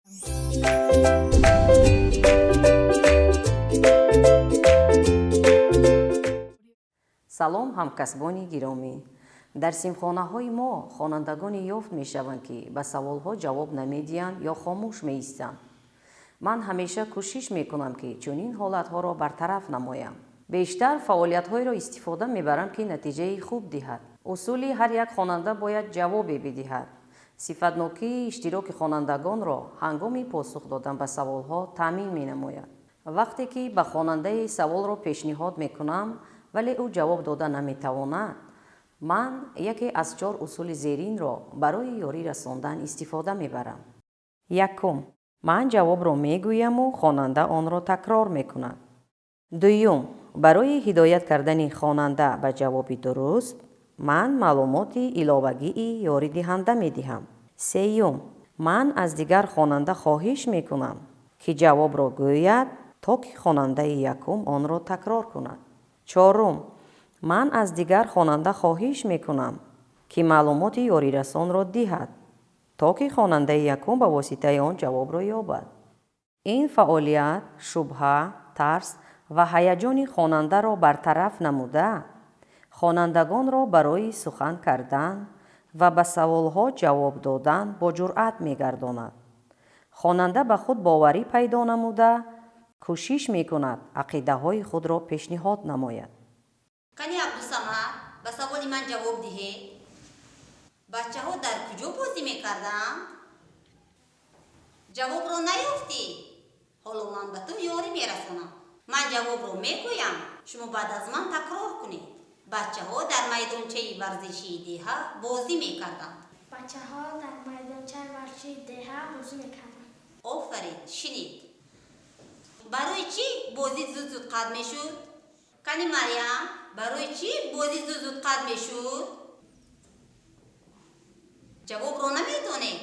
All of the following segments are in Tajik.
Салом, ҳамкасбони гиромӣ. Дар синфхонаҳои мо хонандагоне ёфт мешаванд, ки ба саволҳо ҷавоб намедиҳанд ё хомӯш меистанд. Ман ҳамеша кӯшиш мекунам, ки чунин ҳолатҳоро бартараф намоям. Бештар фаъолиятҳоеро истифода мебарам, ки натиҷаи хуб диҳад. Усули ҳар як хонанда бояд ҷавобе бидиҳад. Сифатнокии иштироки хонандагонро ҳангоми посух додан ба саволҳо таъмин менамояд. Вақте ки ба хонандаи саволро пешниҳод мекунам, вале ӯ ҷавоб дода наметавонад, ман яке аз чор усули зеринро барои ёрӣ расондан истифода мебарам. Якум, ман ҷавобро мегӯяму хонанда онро такрор мекунад. Дуюм, барои ҳидоят кардани хонанда ба ҷавоби дуруст, ман маълумоти иловагии ёридиҳанда медиҳам. Сеюм, ман аз дигар хонанда хоҳиш мекунам, ки ҷавобро гӯяд, то ки хонандаи якум онро такрор кунад. Чорум, ман аз дигар хонанда хоҳиш мекунам, ки маълумоти ёрирасонро диҳад, то ки хонандаи якум ба воситаи он ҷавобро ёбад. Ин фаъолият шубҳа, тарс ва ҳаяҷони хонандаро бартараф намуда, хонандагонро барои сухан кардан ва ба саволҳо ҷавоб додан бо ҷуръат мегардонад. Хонанда ба худ боварӣ пайдо намуда, кӯшиш мекунад ақидаҳои худро пешниҳод намояд. Кани Абдусамад, ба саволи ман ҷавоб диҳед. Бачаҳо дар куҷо бозӣ мекарданд? Ҷавобро наёфтӣ? Ҳоло ман ба ту ёрӣ мерасонам. Ман ҷавобро мегӯям, шумо баъд аз ман такрор кунед. Бачаҳо дар майдончаи варзишии деҳа бозӣ мекарданд. Бачаҳо дар майдончаи варзишии деҳа бозӣ мекарданд. Офарин, шинед. Барои чӣ бозӣ зуд-зуд қатъ мешуд? Кани Марьям, барои чӣ бозӣ зуд-зуд қатъ мешуд? Ҷавобро намедонед?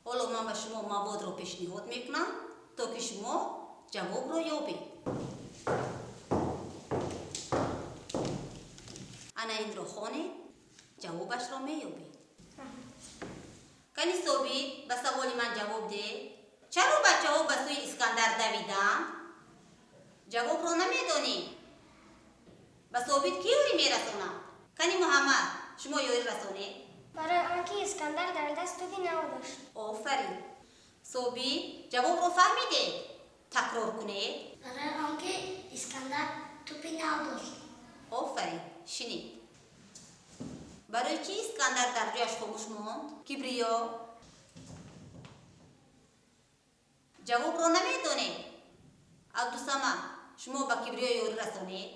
Ҳоло ман ба шумо маводро пешниҳод мекунам, то ки шумо ҷавобро ёбед. Ана инро хонед, ҷавобашро меёбед. Кани Собит, ба саволи ман ҷавоб деҳ. Чаро бачаҳо ба сӯи Искандар давиданд? Ҷавобро намедонӣ? Ба Собит кӣ ёрӣ мерасонад? Кани Муҳаммад, шумо ёрӣ расонед. Барои он ки Искандар дар даст тӯби нав дошт. Офарин. Собит, ҷавобро фаҳмидед? Такрор кунед. Барои он ки Искандар тӯпи нав дошт. Офарин, шинед. Барои чӣ Искандар дар ҷояш хомӯш монд? Кибриё, ҷавобро намедонед? Абдусамад, шумо ба Кибриё ёрӣ расонед.